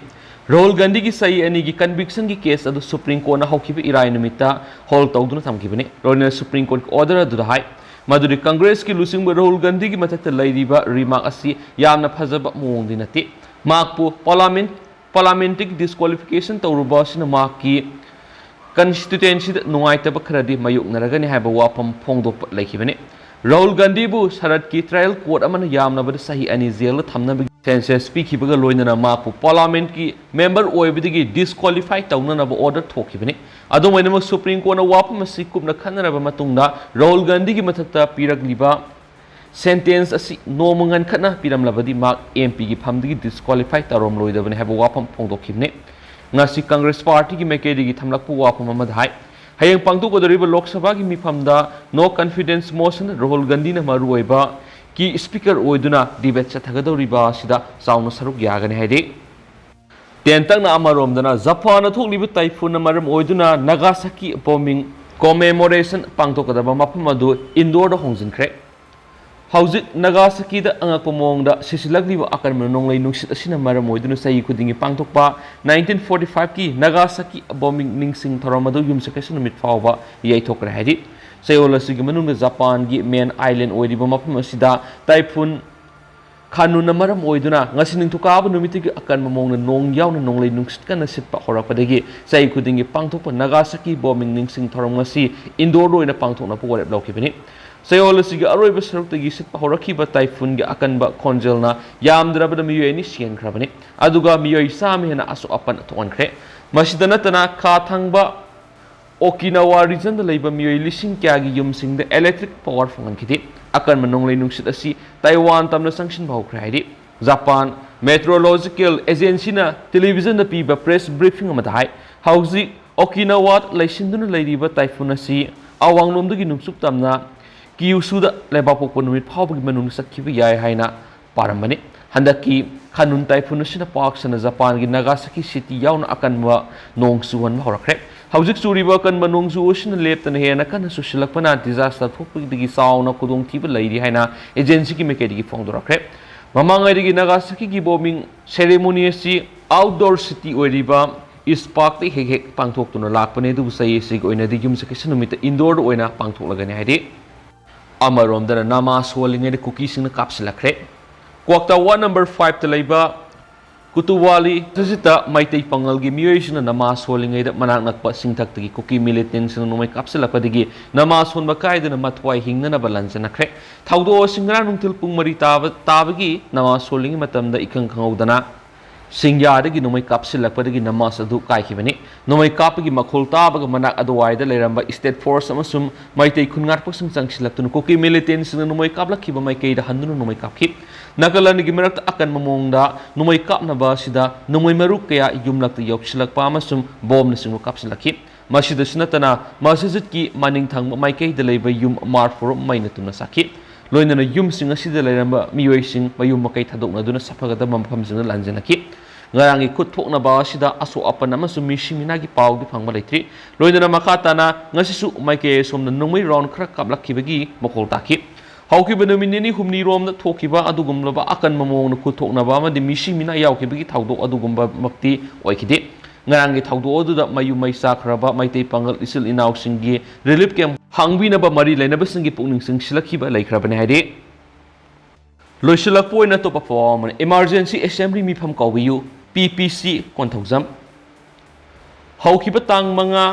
ꯔꯥꯍꯨꯜ ꯒꯥꯟꯙꯤꯒꯤ ꯆꯍꯤ ꯑꯅꯤꯒꯤ ꯀꯟꯚꯤꯛꯁꯟꯒꯤ ꯀꯦꯁ ꯑꯗꯨ ꯁꯨꯄ꯭ꯔꯤꯝ ꯀꯣꯔꯠꯅ ꯍꯧꯈꯤꯕ ꯏꯔꯥꯏ ꯅꯨꯃꯤꯠꯇ ꯍꯣꯜꯗ ꯇꯧꯗꯨꯅ ꯊꯝꯈꯤꯕꯅꯤ꯫ ꯔꯣꯏꯅ ꯁꯨꯄ꯭ꯔꯤꯝ ꯀꯣꯔꯠꯀꯤ ꯑꯣꯔꯗꯔ ꯑꯗꯨꯗ ꯍꯥꯏ ꯃꯗꯨꯗꯤ ꯀꯪꯒ꯭ꯔꯦꯁꯀꯤ ꯂꯨꯆꯤꯡꯕ ꯔꯥꯍꯨꯜ ꯒꯥꯟꯙꯤꯒꯤ ꯃꯊꯛꯇ ꯂꯩꯔꯤꯕ ꯔꯤꯃꯥꯔꯛ ꯑꯁꯤ ꯌꯥꯝꯅ ꯐꯖꯕ ꯃꯑꯣꯡꯗꯤ ꯅꯠꯇꯦ꯫ ꯃꯍꯥꯛꯄꯨ ꯄꯥꯔꯂꯥꯃꯦꯟ ꯄꯥꯔꯂꯥꯃꯦꯟꯇꯔꯤ ꯗꯤꯁꯀ꯭ꯋꯥꯂꯤꯐꯤꯀꯦꯁꯟ ꯇꯧꯔꯨꯕ ꯑꯁꯤꯅ ꯃꯍꯥꯛꯀꯤ ꯀꯟꯁꯇꯤꯇ꯭ꯋꯦꯟꯁꯤꯗ ꯅꯨꯡꯉꯥꯏꯇꯕ ꯈꯔꯗꯤ ꯃꯥꯌꯣꯛꯅꯔꯒꯅꯤ ꯍꯥꯏꯕ ꯋꯥꯐꯝ ꯐꯣꯡꯗꯣꯛꯄ ꯂꯩꯈꯤꯕꯅꯤ꯫ ꯔꯥꯍꯨꯜ ꯒꯥꯟꯙꯤꯕꯨ ꯁꯔꯠꯀꯤ ꯇ꯭ꯔꯥꯏꯌꯦꯜ ꯀꯣꯔꯠ ꯑꯃꯅ ꯌꯥꯝꯂꯕꯗ ꯆꯍꯤ ꯑꯅꯤ ꯖꯦꯜꯗ ꯊꯝꯅꯕꯒꯤ ꯁꯦꯟꯁꯁ ꯄꯤꯈꯤꯕꯒ ꯂꯣꯏꯅꯅ ꯃꯍꯥꯛꯄꯨ ꯄꯥꯔꯂꯥꯃꯦꯟꯠꯀꯤ ꯃꯦꯝꯕꯔ ꯑꯣꯏꯕꯗꯒꯤ ꯗꯤꯁꯀ꯭ꯋꯥꯂꯤꯐꯥꯏ ꯇꯧꯅꯅꯕ ꯑꯣꯔꯗꯔ ꯊꯣꯛꯈꯤꯕꯅꯤ꯫ ꯑꯗꯨꯝ ꯑꯣꯏꯅꯃꯛ, ꯁꯨꯄ꯭ꯔꯤꯝ ꯀꯣꯔꯠꯅ ꯋꯥꯐꯝ ꯑꯁꯤ ꯀꯨꯞꯅ ꯈꯟꯅꯔꯕ ꯃꯇꯨꯡꯗ ꯔꯥꯍꯨꯜ ꯒꯥꯟꯙꯤꯒꯤ ꯃꯊꯛꯇ ꯄꯤꯔꯛꯂꯤꯕ ꯁꯦꯟꯇꯦꯟꯁ ꯑꯁꯤ ꯅꯣꯡꯃ ꯉꯟꯈꯠꯅ ꯄꯤꯔꯝꯂꯕꯗꯤ ꯃꯍꯥꯛ ꯑꯦꯝ ꯄꯤꯒꯤ ꯐꯝꯗꯒꯤ ꯗꯤꯁꯀ꯭ꯋꯥꯂꯤꯐꯥꯏ ꯇꯧꯔꯝꯂꯣꯏꯗꯕꯅꯤ ꯍꯥꯏꯕ ꯋꯥꯐꯝ ꯐꯣꯡꯗꯣꯛꯈꯤꯕꯅꯤ꯫ ꯉꯁꯤ ꯀꯪꯒ꯭ꯔꯦꯁ ꯄꯥꯔꯇꯤꯒꯤ ꯃꯥꯏꯀꯩꯗꯒꯤ ꯊꯝꯂꯛꯄ ꯋꯥꯐꯝ ꯑꯃꯗ ꯍꯥꯏ, ꯍꯌꯦꯡ ꯄꯥꯡꯊꯣꯛꯀꯗꯧꯔꯤꯕ ꯂꯣꯛ ꯁꯚꯥꯒꯤ ꯃꯤꯐꯝꯗ ꯅꯣ ꯀꯟꯐꯤꯗꯦꯟꯁ ꯃꯣꯁꯟ ꯔꯥꯍꯨꯜ ꯒꯥꯟꯙꯤꯅ ꯃꯔꯨꯑꯣꯏꯕ ꯀꯤ ꯁ꯭ꯄꯤꯀꯔ ꯑꯣꯏꯗꯨꯅ ꯗꯤꯕꯦꯠ ꯆꯠꯊꯒꯗꯧꯔꯤꯕ ꯑꯁꯤꯗ ꯆꯥꯎꯅ ꯁꯔꯨꯛ ꯌꯥꯒꯅꯤ ꯍꯥꯏꯔꯤ꯫ ꯇꯦꯟꯇꯛꯅ ꯑꯃꯔꯣꯝꯗꯅ ꯖꯄꯥꯟꯗ ꯊꯣꯛꯂꯤꯕ ꯇꯥꯏꯐꯨꯟꯅ ꯃꯔꯝ ꯑꯣꯏꯗꯨꯅ ꯅꯥꯒꯥꯁꯥꯀꯤ ꯕꯣꯝꯕꯤꯡ ꯀꯣꯃꯦꯃꯣꯔꯦꯁꯟ ꯄꯥꯡꯊꯣꯛꯀꯗꯕ ꯃꯐꯝ ꯑꯗꯨ ꯏꯟꯗꯣꯔꯗ ꯍꯣꯡꯖꯤꯟꯈ꯭ꯔꯦ꯫ ꯍꯧꯖꯤꯛ ꯅꯥꯒꯥꯁꯥꯀꯤꯗ ꯑꯉꯛꯄ ꯃꯑꯣꯡꯗ ꯁꯤꯁꯤꯜꯂꯛꯂꯤꯕ ꯑꯀꯟꯕ ꯅꯣꯡꯂꯩ ꯅꯨꯡꯁꯤꯠ ꯑꯁꯤꯅ ꯃꯔꯝ ꯑꯣꯏꯗꯨꯅ ꯆꯍꯤ ꯈꯨꯗꯤꯡꯒꯤ ꯄꯥꯡꯊꯣꯛꯄ ꯅꯥꯏꯟꯇꯤꯟ ꯐꯣꯔꯇꯤ ꯐꯥꯏꯚꯀꯤ ꯅꯥꯒꯥꯁꯥꯀꯤ ꯕꯣꯝꯕꯤꯡ ꯅꯤꯡꯁꯤꯡ ꯊꯧꯔꯝ ꯑꯗꯨ ꯌꯨꯝꯁꯀꯩꯁ ꯅꯨꯃꯤꯠ ꯐꯥꯎꯕ ꯌꯩꯊꯣꯛꯈ꯭ꯔꯦ ꯍꯥꯏꯔꯤ꯫ ꯆꯌꯣꯜ ꯑꯁꯤꯒꯤ ꯃꯅꯨꯡꯗ ꯖꯄꯥꯟꯒꯤ ꯃꯦꯟ ꯑꯥꯏꯂꯦꯟ ꯑꯣꯏꯔꯤꯕ ꯃꯐꯝ ꯑꯁꯤꯗ ꯇꯥꯏꯐꯨꯟ ꯈꯥꯅꯨꯟꯅ ꯃꯔꯝ ꯑꯣꯏꯗꯨꯅ ꯉꯁꯤ ꯅꯤꯡꯊꯧꯀꯥꯕ ꯅꯨꯃꯤꯠꯇꯒꯤ ꯑꯀꯟꯕ ꯃꯑꯣꯡꯗ ꯅꯣꯡ ꯌꯥꯎꯅ ꯅꯣꯡꯂꯩ ꯅꯨꯡꯁꯤꯠ ꯀꯟꯅ ꯁꯤꯠꯄ ꯍꯧꯔꯛꯄꯗꯒꯤ ꯆꯍꯤ ꯈꯨꯗꯤꯡꯒꯤ ꯄꯥꯡꯊꯣꯛꯄ ꯅꯥꯒꯥꯁꯥꯀꯤ ꯕꯣꯝꯕꯤꯡ ꯅꯤꯡꯁꯤꯡ ꯊꯧꯔꯝ ꯉꯁꯤ ꯏꯟꯗꯣꯔꯗ ꯑꯣꯏꯅ ꯄꯥꯡꯊꯣꯛꯅꯕ ꯋꯥꯔꯦꯞ ꯂꯧꯈꯤꯕꯅꯤ꯫ ꯆꯌꯣꯜ ꯑꯁꯤꯒꯤ ꯑꯔꯣꯏꯕ ꯁꯔꯨꯛꯇꯒꯤ ꯁꯤꯠꯄ ꯍꯧꯔꯛꯈꯤꯕ ꯇꯥꯏꯐꯨꯟꯒꯤ ꯑꯀꯟꯕ ꯈꯣꯟꯖꯦꯜꯅ ꯌꯥꯝꯗ꯭ꯔꯕꯗ ꯃꯤꯑꯣꯏ ꯑꯅꯤ ꯁꯤꯍꯟꯈ꯭ꯔꯕꯅꯤ, ꯑꯗꯨꯒ ꯃꯤꯑꯣꯏ ꯆꯥꯝꯃ ꯍꯦꯟꯅ ꯑꯁꯣꯛ ꯑꯄꯟ ꯊꯣꯛꯍꯟꯈ꯭ꯔꯦ꯫ ꯃꯁꯤꯗ ꯅꯠꯇꯅ ꯈꯥ ꯊꯪꯕ ꯑꯣꯀꯤꯅꯥꯋꯥ ꯔꯤꯖꯟꯗ ꯂꯩꯕ ꯃꯤꯑꯣꯏ ꯂꯤꯁꯤꯡ ꯀꯌꯥꯒꯤ ꯌꯨꯝꯁꯤꯡꯗ ꯏꯂꯦꯛꯇ꯭ꯔꯤꯛ ꯄꯥꯋꯔ ꯐꯪꯍꯟꯈꯤꯗꯦ꯫ ꯑꯀꯟꯕ ꯅꯣꯡꯂꯩ ꯅꯨꯡꯁꯤꯠ ꯑꯁꯤ ꯇꯥꯏꯋꯥꯟ ꯇꯝꯅ ꯆꯪꯁꯤꯟꯕ ꯍꯧꯈ꯭ꯔꯦ ꯍꯥꯏꯔꯤ꯫ ꯖꯄꯥꯟ ꯃꯦꯇ꯭ꯔꯣꯂꯣꯖꯤꯀꯦꯜ ꯑꯦꯖꯦꯟꯁꯤꯅ ꯇꯦꯂꯤꯚꯤꯖꯟꯗ ꯄꯤꯕ ꯄ꯭ꯔꯦꯁ ꯕ꯭ꯔꯤꯐꯤꯡ ꯑꯃꯗ ꯍꯥꯏ, ꯍꯧꯖꯤꯛ ꯑꯣꯀꯤꯅꯥꯋꯥꯗ ꯂꯩꯁꯤꯟꯗꯨꯅ ꯂꯩꯔꯤꯕ ꯇꯥꯏꯐꯨꯟ ꯑꯁꯤ ꯑꯋꯥꯡꯂꯣꯝꯗꯒꯤ ꯅꯣꯡꯆꯨꯞ ꯇꯝꯅ ꯀꯤꯌꯨꯁꯨꯗ ꯂꯩꯕꯥꯛꯄꯣꯛꯄ ꯅꯨꯃꯤꯠ ꯐꯥꯎꯕꯒꯤ ꯃꯅꯨꯡꯗ ꯆꯠꯈꯤꯕ ꯌꯥꯏ ꯍꯥꯏꯅ ꯄꯥꯔꯝꯕꯅꯤ꯫ ꯍꯟꯗꯛꯀꯤ ꯈꯥꯅꯨꯟ ꯇꯥꯏꯐꯨꯟ ꯑꯁꯤꯅ ꯄꯥꯛ ꯁꯟꯅ ꯖꯄꯥꯟꯒꯤ ꯅꯥꯒꯥꯁꯥꯀꯤ ꯁꯤꯇꯤ ꯌꯥꯎꯅ ꯑꯀꯟꯕ ꯅꯣꯡ ꯆꯨꯍꯟꯕ ꯍꯧꯔꯛꯈ꯭ꯔꯦ꯫ ꯍꯧꯖꯤꯛ ꯆꯨꯔꯤꯕ ꯑꯀꯟꯕ ꯅꯣꯡꯖꯨ ꯑꯁꯤꯅ ꯂꯦꯞꯇꯅ ꯍꯦꯟꯅ ꯀꯟꯅ ꯆꯨꯁꯤꯜꯂꯛꯄꯅ ꯗꯤꯖꯥꯁꯇꯔ ꯊꯣꯛꯄꯗꯒꯤ ꯆꯥꯎꯅ ꯈꯨꯗꯣꯡꯊꯤꯕ ꯂꯩꯔꯤ ꯍꯥꯏꯅ ꯑꯦꯖꯦꯟꯁꯤꯒꯤ ꯃꯥꯏꯀꯩꯗꯒꯤ ꯐꯣꯡꯗꯣꯔꯛꯈ꯭ꯔꯦ꯫ ꯃꯃꯥꯡꯉꯩꯗꯒꯤ ꯅꯥꯒꯥꯁꯥꯀꯤꯒꯤ ꯕꯣꯝꯕꯤꯡ ꯁꯦꯔꯦꯃꯣꯅꯤ ꯑꯁꯤ ꯑꯥꯎꯠꯗꯣꯔ ꯁꯤꯇꯤ ꯑꯣꯏꯔꯤꯕ ꯏꯁ ꯄꯥꯔꯛꯇ ꯍꯦꯛ ꯍꯦꯛ ꯄꯥꯡꯊꯣꯛꯇꯨꯅ ꯂꯥꯛꯄꯅꯤ, ꯑꯗꯨꯕꯨ ꯆꯍꯤ ꯑꯁꯤꯒꯤ ꯑꯣꯏꯅꯗꯤ ꯌꯨꯝꯁꯀꯩꯁ ꯅꯨꯃꯤꯠꯇ ꯏꯟꯗꯣꯔꯗ ꯑꯣꯏꯅ ꯄꯥꯡꯊꯣꯛꯂꯒꯅꯤ ꯍꯥꯏꯔꯤ꯫ ꯑꯃꯔꯣꯝꯗꯅ ꯅꯃꯥꯖ ꯁꯣꯜꯂꯤꯉꯩꯗ ꯀꯨꯀꯤꯁꯤꯡꯅ ꯀꯥꯞꯁꯤꯜꯂꯛꯈ꯭ꯔꯦ꯫ ꯀ꯭ꯋꯥꯛꯇꯥ ꯋꯥꯔꯗ ꯅꯝꯕꯔ ꯐꯥꯏꯚꯇ ꯂꯩꯕ ꯀꯨꯇꯨꯋꯥꯂꯤ ꯃꯁꯖꯤꯗꯇ ꯃꯩꯇꯩ ꯄꯥꯉꯜꯒꯤ ꯃꯤꯑꯣꯏꯁꯤꯡꯅ ꯅꯃꯥꯖ ꯁꯣꯜꯂꯤꯉꯩꯗ ꯃꯅꯥꯛ ꯅꯛꯄ ꯁꯤꯡꯊꯛꯇꯒꯤ ꯀꯨꯀꯤ ꯃꯤꯂꯤꯇꯦꯟꯁꯤꯡꯅ ꯅꯣꯡꯃꯩ ꯀꯥꯞꯁꯤꯜꯂꯛꯄꯗꯒꯤ ꯅꯃꯥꯖ ꯁꯣꯟꯕ ꯀꯥꯏꯗꯅ ꯃꯊ꯭ꯋꯥꯏ ꯍꯤꯡꯅꯅꯕ ꯂꯥꯟꯖꯦꯟꯅꯈ꯭ꯔꯦ꯫ ꯊꯧꯗꯣꯛ ꯑꯁꯤ ꯉꯔꯥꯡ ꯅꯨꯡꯊꯤꯜ ꯄꯨꯡ ꯃꯔꯤ ꯇꯥꯕ ꯇꯥꯕꯒꯤ ꯅꯃꯥꯖ ꯁꯣꯜꯂꯤꯉꯩ ꯃꯇꯝꯗ ꯏꯈꯪ ꯈꯪꯍꯧꯗꯅ ꯁꯤꯡꯌꯥꯗꯒꯤ ꯅꯣꯡꯃꯩ ꯀꯥꯞꯁꯤꯜꯂꯛꯄꯗꯒꯤ ꯅꯃꯥꯖ ꯑꯗꯨ ꯀꯥꯏꯈꯤꯕꯅꯤ꯫ ꯅꯣꯡꯃꯩ ꯀꯥꯞꯄꯒꯤ ꯃꯈꯣꯜ ꯇꯥꯕꯒ ꯃꯅꯥꯛ ꯑꯗꯨꯋꯥꯏꯗ ꯂꯩꯔꯝꯕ ꯏꯁꯇꯦꯠ ꯐꯣꯔꯁ ꯑꯃꯁꯨꯡ ꯃꯩꯇꯩ ꯈꯨꯟ ꯉꯥꯛꯄꯁꯤꯡ ꯆꯪꯁꯤꯜꯂꯛꯇꯨꯅ ꯀꯨꯀꯤ ꯃꯤꯂꯤꯇꯦꯟꯁꯤꯡꯅ ꯅꯣꯡꯃꯩ ꯀꯥꯞꯂꯛꯈꯤꯕ ꯃꯥꯏꯀꯩꯗ ꯍꯟꯗꯨꯅ ꯅꯣꯡꯃꯩ ꯀꯥꯞꯈꯤ꯫ ꯅꯥꯒꯥꯂꯦꯟꯗꯒꯤ ꯃꯔꯛꯇ ꯑꯀꯟꯕ ꯃꯑꯣꯡꯗ ꯅꯣꯡꯃꯩ ꯀꯥꯞꯅꯕ ꯑꯁꯤꯗ ꯅꯣꯡꯃꯩ ꯃꯔꯨ ꯀꯌꯥ ꯌꯨꯝꯂꯛꯇ ꯌꯧꯁꯤꯜꯂꯛꯄ ꯑꯃꯁꯨꯡ ꯕꯣꯝꯅꯆꯤꯡꯕ ꯀꯥꯞꯁꯤꯜꯂꯛꯈꯤ꯫ ꯃꯁꯤꯗꯁꯨ ꯅꯠꯇꯅ, ꯃꯁꯖꯤꯗꯀꯤ ꯃꯅꯤꯡ ꯊꯪꯕ ꯃꯥꯏꯀꯩꯗ ꯂꯩꯕ ꯌꯨꯝ ꯃꯔꯐꯨꯔꯣꯝ ꯃꯩꯅ ꯇꯨꯝꯅ ꯁꯥꯈꯤ꯫ ꯂꯣꯏꯅꯅ ꯌꯨꯝꯁꯤꯡ ꯑꯁꯤꯗ ꯂꯩꯔꯝꯕ ꯃꯤꯑꯣꯏꯁꯤꯡ ꯃꯌꯨꯝ ꯃꯀꯩ ꯊꯥꯗꯣꯛꯅꯗꯨꯅ ꯁꯥꯐꯒꯗꯕ ꯃꯐꯝꯁꯤꯡꯗ ꯂꯥꯟꯖꯦꯟꯅꯈꯤ꯫ ꯉꯔꯥꯡꯒꯤ ꯈꯨꯠ ꯊꯣꯛꯅꯕ ꯑꯁꯤꯗ ꯑꯁꯣꯛ ꯑꯄꯟ ꯑꯃꯁꯨꯡ ꯃꯤꯁꯤ ꯃꯤꯅꯥꯒꯤ ꯄꯥꯎꯗꯤ ꯐꯪꯕ ꯂꯩꯇ꯭ꯔꯤ꯫ ꯂꯣꯏꯅꯅ ꯃꯈꯥ ꯇꯥꯅ ꯉꯁꯤꯁꯨ ꯃꯥꯏꯀꯩ ꯑꯁꯣꯝꯗ ꯅꯣꯡꯃꯩ ꯔꯥꯎꯟ ꯈꯔ ꯀꯥꯞꯂꯛꯈꯤꯕꯒꯤ ꯃꯈꯣꯜ ꯇꯥꯈꯤ꯫ ꯍꯧꯈꯤꯕ ꯅꯨꯃꯤꯠ ꯅꯤꯅꯤ ꯍꯨꯝꯅꯤꯔꯣꯝꯗ ꯊꯣꯛꯈꯤꯕ ꯑꯗꯨꯒꯨꯝꯂꯕ ꯑꯀꯟꯕ ꯃꯑꯣꯡꯗ ꯈꯨꯠ ꯊꯣꯛꯅꯕ ꯑꯃꯗꯤ ꯃꯤꯁꯤ ꯃꯤꯅꯥ ꯌꯥꯎꯈꯤꯕꯒꯤ ꯊꯧꯗꯣꯛ ꯑꯗꯨꯒꯨꯝꯕꯃꯛꯇꯤ ꯑꯣꯏꯈꯤꯗꯦ꯫ ꯉꯔꯥꯡꯒꯤ ꯊꯧꯗꯣꯛ ꯑꯗꯨꯗ ꯃꯌꯨꯝ ꯃꯩ ꯆꯥꯈ꯭ꯔꯕ ꯃꯩꯇꯩ ꯄꯥꯉꯜ ꯏꯆꯤꯜ ꯏꯅꯥꯎꯁꯤꯡꯒꯤ ꯔꯤꯂꯤꯐ ꯀꯦꯝꯞ ꯍꯥꯡꯕꯤꯅꯕ ꯃꯔꯤ ꯂꯩꯅꯕꯁꯤꯡꯒꯤ ꯄꯨꯛꯅꯤꯡ ꯆꯤꯡꯁꯤꯜꯂꯛꯈꯤꯕ ꯂꯩꯈ꯭ꯔꯕꯅꯤ ꯍꯥꯏꯔꯤ꯫ ꯂꯣꯏꯁꯤꯜꯂꯛꯄ ꯑꯣꯏꯅ ꯑꯇꯣꯞꯄ ꯄꯥꯎ ꯑꯃꯅ, ꯏꯃꯥꯔꯖꯦꯟꯁꯤ ꯑꯦꯁꯦꯝꯕ꯭ꯂꯤ ꯃꯤꯐꯝ ꯀꯧꯕꯤꯌꯨ, ꯄꯤ ꯄꯤ ꯁꯤ ꯀꯣꯟꯊꯧꯖꯝ꯫ ꯍꯧꯈꯤꯕ ꯇꯥꯡ ꯃꯉꯥ,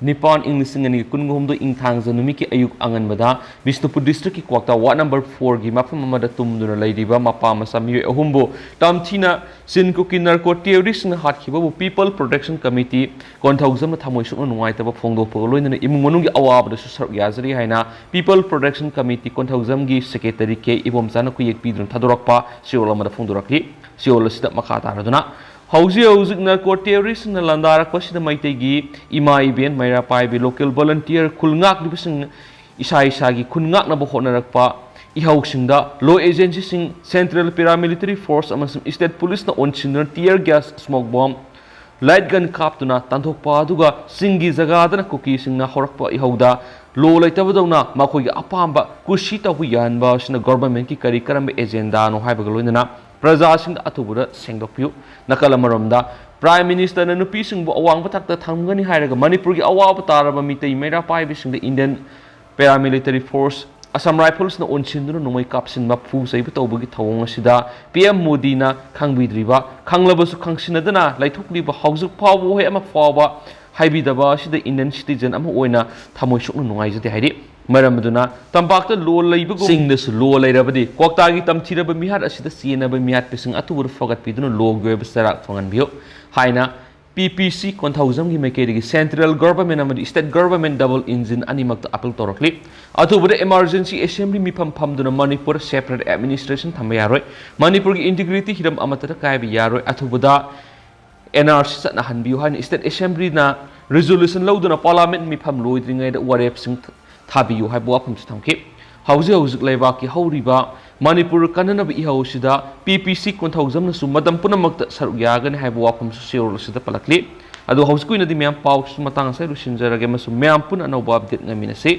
ꯅꯤꯄꯥꯟ, ꯏꯪ ꯂꯤꯁꯤꯡ ꯑꯅꯤ ꯀꯨꯟꯒ ꯍꯨꯝꯗꯣꯏ ꯏꯪ ꯊꯥꯡꯖ ꯅꯨꯃꯤꯠꯀꯤ ꯑꯌꯨꯛ ꯑꯉꯟꯕꯗ ꯕꯤꯁꯅꯨꯄꯨꯔ ꯗꯤꯁꯇ꯭ꯔꯤꯛꯀꯤ ꯀ꯭ꯋꯥꯛꯇꯥ ꯋꯥꯔꯗ ꯅꯝꯕꯔ ꯐꯣꯔꯒꯤ ꯃꯐꯝ ꯑꯃꯗ ꯇꯨꯝꯗꯨꯅ ꯂꯩꯔꯤꯕ ꯃꯄꯥ ꯃꯆꯥ ꯃꯤꯑꯣꯏ ꯑꯍꯨꯝꯕꯨ ꯇꯝꯊꯤꯅ ꯆꯤꯟ ꯀꯨꯀꯤ ꯅꯥꯔꯀꯣ ꯇꯦꯔꯣꯔꯤꯁꯁꯤꯡꯅ ꯍꯥꯠꯈꯤꯕꯕꯨ ꯄꯤꯄꯜ ꯄ꯭ꯔꯣꯇꯦꯛꯁꯟ ꯀꯃꯤꯇꯤ ꯀꯣꯟꯊꯧꯖꯝꯅ ꯊꯃꯣꯏ ꯁꯣꯛꯅ ꯅꯨꯡꯉꯥꯏꯇꯕ ꯐꯣꯡꯗꯣꯛꯄꯒ ꯂꯣꯏꯅꯅ ꯏꯃꯨꯡ ꯃꯅꯨꯡꯒꯤ ꯑꯋꯥꯕꯗꯁꯨ ꯁꯔꯨꯛ ꯌꯥꯖꯔꯤ ꯍꯥꯏꯅ ꯄꯤꯄꯜ ꯄ꯭ꯔꯣꯇꯦꯛꯁꯟ ꯀꯃꯤꯇꯤ ꯀꯣꯟꯊꯧꯖꯝꯒꯤ ꯁꯦꯀ꯭ꯔꯦꯇꯔꯤ ꯀꯦ ꯏꯕꯣꯝꯆꯥꯅ ꯈꯨꯌꯦꯛ ꯄꯤꯗꯨꯅ ꯊꯥꯗꯣꯔꯛꯄ ꯆꯦꯔꯣꯜ ꯑꯃꯗ ꯐꯣꯡꯗꯣꯔꯛꯂꯤ꯫ ꯆꯦꯔꯣꯜ ꯑꯁꯤꯗ ꯃꯈꯥ ꯇꯥꯔꯗꯨꯅ, ꯍꯧꯖꯤꯛ ꯍꯧꯖꯤꯛ ꯅꯥꯔꯀꯣ ꯇꯦꯔꯣꯔꯤꯁꯁꯤꯡꯅ ꯂꯥꯟꯗꯥꯔꯛꯄꯁꯤꯗ ꯃꯩꯇꯩꯒꯤ ꯏꯃꯥ ꯏꯕꯦꯟ, ꯃꯩꯔꯥ ꯄꯥꯏꯕꯤ, ꯂꯣꯀꯦꯜ ꯚꯣꯂꯨꯟꯇꯤꯌꯔ, ꯈꯨꯜ ꯉꯥꯛꯂꯤꯕꯁꯤꯡ ꯏꯁꯥ ꯏꯁꯥꯒꯤ ꯈꯨꯟ ꯉꯥꯛꯅꯕ ꯍꯣꯠꯅꯔꯛꯄ ꯏꯍꯧꯁꯤꯡꯗ ꯂꯣ ꯑꯦꯖꯦꯟꯁꯤꯁꯤꯡ, ꯁꯦꯟꯇ꯭ꯔꯦꯜ ꯄꯦꯔꯥꯃꯤꯂꯤꯇꯔꯤ ꯐꯣꯔꯁ ꯑꯃꯁꯨꯡ ꯏꯁꯇꯦꯠ ꯄꯨꯂꯤꯁꯅ ꯑꯣꯟꯁꯤꯟꯗꯨꯅ tear gas, smoke bomb, light gun ꯀꯥꯞꯇꯨꯅ ꯇꯥꯟꯊꯣꯛꯄ, ꯑꯗꯨꯒ ꯆꯤꯡꯒꯤ ꯖꯒꯥꯗꯅ ꯀꯨꯀꯤꯁꯤꯡꯅ ꯍꯧꯔꯛꯄ ꯏꯍꯧꯗ ꯂꯣ ꯂꯩꯇꯕꯗꯧꯅ ꯃꯈꯣꯏꯒꯤ ꯑꯄꯥꯝꯕ ꯀꯨꯁꯤ ꯇꯧꯕ ꯌꯥꯍꯟꯕ ꯑꯁꯤꯅ ꯒꯣꯚꯔꯟꯃꯦꯟꯠꯀꯤ ꯀꯔꯤ ꯀꯔꯝꯕ ꯑꯦꯖꯦꯟꯗꯥꯅꯣ ꯍꯥꯏꯕꯒ ꯂꯣꯏꯅꯅ ꯄ꯭ꯔꯖꯥꯁꯤꯡꯗ ꯑꯊꯨꯕꯗ ꯁꯦꯡꯗꯣꯛꯄꯤꯌꯨ꯫ ꯅꯥꯀꯜ ꯑꯃꯔꯣꯝꯗ, ꯄ꯭ꯔꯥꯏꯝ ꯃꯤꯅꯤꯁꯇꯔꯅ ꯅꯨꯄꯤꯁꯤꯡꯕꯨ ꯑꯋꯥꯡꯕ ꯊꯥꯛꯇ ꯊꯝꯒꯅꯤ ꯍꯥꯏꯔꯒ ꯃꯅꯤꯄꯨꯔꯒꯤ ꯑꯋꯥꯕ ꯇꯥꯔꯕ ꯃꯤꯇꯩ ꯃꯩꯔꯥ ꯄꯥꯏꯕꯁꯤꯡꯗ ꯏꯟꯗꯤꯌꯟ ꯄꯦꯔꯥꯃꯤꯂꯤꯇꯔꯤ ꯐꯣꯔꯁ ꯑꯁꯥꯝ ꯔꯥꯏꯐꯜꯁꯅ ꯑꯣꯟꯁꯤꯟꯗꯨꯅ ꯅꯣꯡꯃꯩ ꯀꯥꯞꯁꯤꯟꯕ, ꯐꯨ ꯆꯩꯕ ꯇꯧꯕꯒꯤ ꯊꯧꯑꯣꯡ ꯑꯁꯤꯗ ꯄꯤ ꯑꯦꯝ ꯃꯣꯗꯤꯅ ꯈꯪꯕꯤꯗ꯭ꯔꯤꯕ, ꯈꯪꯂꯕꯁꯨ ꯈꯪꯁꯤꯟꯅꯗꯅ ꯂꯩꯊꯣꯛꯂꯤꯕ, ꯍꯧꯖꯤꯛ ꯐꯥꯎꯕ ꯋꯥꯍꯩ ꯑꯃ ꯐꯥꯎꯕ ꯍꯥꯏꯕꯤꯗꯕ ꯑꯁꯤꯗ ꯏꯟꯗꯤꯌꯟ ꯁꯤꯇꯤꯖꯟ ꯑꯃ ꯑꯣꯏꯅ ꯊꯃꯣꯏ ꯁꯣꯛꯅ ꯅꯨꯡꯉꯥꯏꯖꯗꯦ ꯍꯥꯏꯔꯤ꯫ ꯃꯔꯝ ꯑꯗꯨꯅ ꯇꯝꯄꯥꯛꯇ ꯂꯣ ꯂꯩꯕꯒꯨꯝ ꯆꯤꯡꯗꯁꯨ ꯂꯣ ꯂꯩꯔꯕꯗꯤ ꯀ꯭ꯋꯥꯛꯇꯥꯒꯤ ꯇꯝꯊꯤꯔꯕ ꯃꯤꯍꯥꯠ ꯑꯁꯤꯗ ꯆꯦꯟꯅꯕ ꯃꯤꯍꯥꯠꯄꯁꯤꯡ ꯑꯊꯨꯕꯗ ꯐꯒꯠꯄꯤꯗꯨꯅ ꯂꯣꯒꯤ ꯑꯣꯏꯕ ꯆꯩꯔꯥꯛ ꯐꯪꯍꯟꯕꯤꯌꯨ ꯍꯥꯏꯅ ꯄꯤ ꯄꯤ ꯁꯤ ꯀꯣꯟꯊꯧꯖꯝꯒꯤ ꯃꯥꯏꯀꯩꯗꯒꯤ ꯁꯦꯟꯇ꯭ꯔꯦꯜ ꯒꯚꯔꯟꯃꯦꯟꯠ ꯑꯃꯗꯤ ꯁ꯭ꯇꯦꯠ ꯒꯚꯔꯟꯃꯦꯟꯠ ꯗꯕꯜ ꯏꯟꯖꯤꯟ ꯑꯅꯤꯃꯛꯇ ꯑꯄꯤꯜ ꯇꯧꯔꯛꯂꯤ꯫ ꯑꯊꯨꯕꯗ ꯏꯃꯥꯔꯖꯦꯟꯁꯤ ꯑꯦꯁꯦꯝꯕ꯭ꯂꯤ ꯃꯤꯐꯝ ꯐꯝꯗꯨꯅ ꯃꯅꯤꯄꯨꯔ ꯁꯦꯄꯔꯦꯠ ꯑꯦꯗꯃꯤꯅꯤꯁꯇ꯭ꯔꯦꯁꯟ ꯊꯝꯕ ꯌꯥꯔꯣꯏ꯫ ꯃꯅꯤꯄꯨꯔꯒꯤ ꯏꯟꯇꯤꯒ꯭ꯔꯤꯇꯤ ꯍꯤꯔꯝ ꯑꯃꯠꯇꯗ ꯀꯥꯏꯕ ꯌꯥꯔꯣꯏ꯫ ꯑꯊꯨꯕꯗ ꯑꯦꯟ ꯑꯥꯔ ꯁꯤ ꯆꯠꯅꯍꯟꯕꯤꯌꯨ ꯍꯥꯏꯅ ꯁ꯭ꯇꯦꯠ ꯑꯦꯁꯦꯝꯕ꯭ꯂꯤꯅ ꯔꯤꯖꯣꯂꯨꯁꯟ ꯂꯧꯗꯨꯅ ꯄꯥꯔꯂꯥꯃꯦꯟꯠ ꯃꯤꯐꯝ ꯂꯣꯏꯗ꯭ꯔꯤꯉꯩꯗ ꯋꯥꯔꯦꯞꯁꯤꯡ ꯊꯥꯕꯤꯌꯨ ꯍꯥꯏꯕ ꯋꯥꯐꯝꯁꯨ ꯊꯝꯈꯤ꯫ ꯍꯧꯖꯤꯛ ꯍꯧꯖꯤꯛ ꯂꯩꯕꯥꯛꯀꯤ ꯍꯧꯔꯤꯕ ꯃꯅꯤꯄꯨꯔ ꯀꯟꯅꯅꯕ ꯏꯍꯧ ꯑꯁꯤꯗ ꯄꯤ ꯄꯤ ꯁꯤ ꯀꯣꯟꯊꯧꯖꯝꯅꯁꯨ ꯃꯇꯝ ꯄꯨꯝꯅꯃꯛꯇ ꯁꯔꯨꯛ ꯌꯥꯒꯅꯤ ꯍꯥꯏꯕ ꯋꯥꯐꯝꯁꯨ ꯆꯦꯔꯣꯜ ꯑꯁꯤꯗ ꯄꯜꯂꯛꯂꯤ꯫ ꯑꯗꯣ ꯍꯧꯖꯤꯛꯀꯤ ꯑꯣꯏꯅꯗꯤ ꯃꯌꯥꯝ ꯄꯥꯎꯁꯤ ꯃꯇꯥꯡ ꯑꯁꯤꯗ ꯂꯣꯏꯁꯤꯟꯖꯔꯒꯦ ꯑꯃꯁꯨꯡ ꯃꯌꯥꯝ ꯄꯨꯟꯅ ꯑꯅꯧꯕ ꯑꯞꯗꯦꯠ ꯉꯥꯏꯃꯤꯟꯅꯁꯤ꯫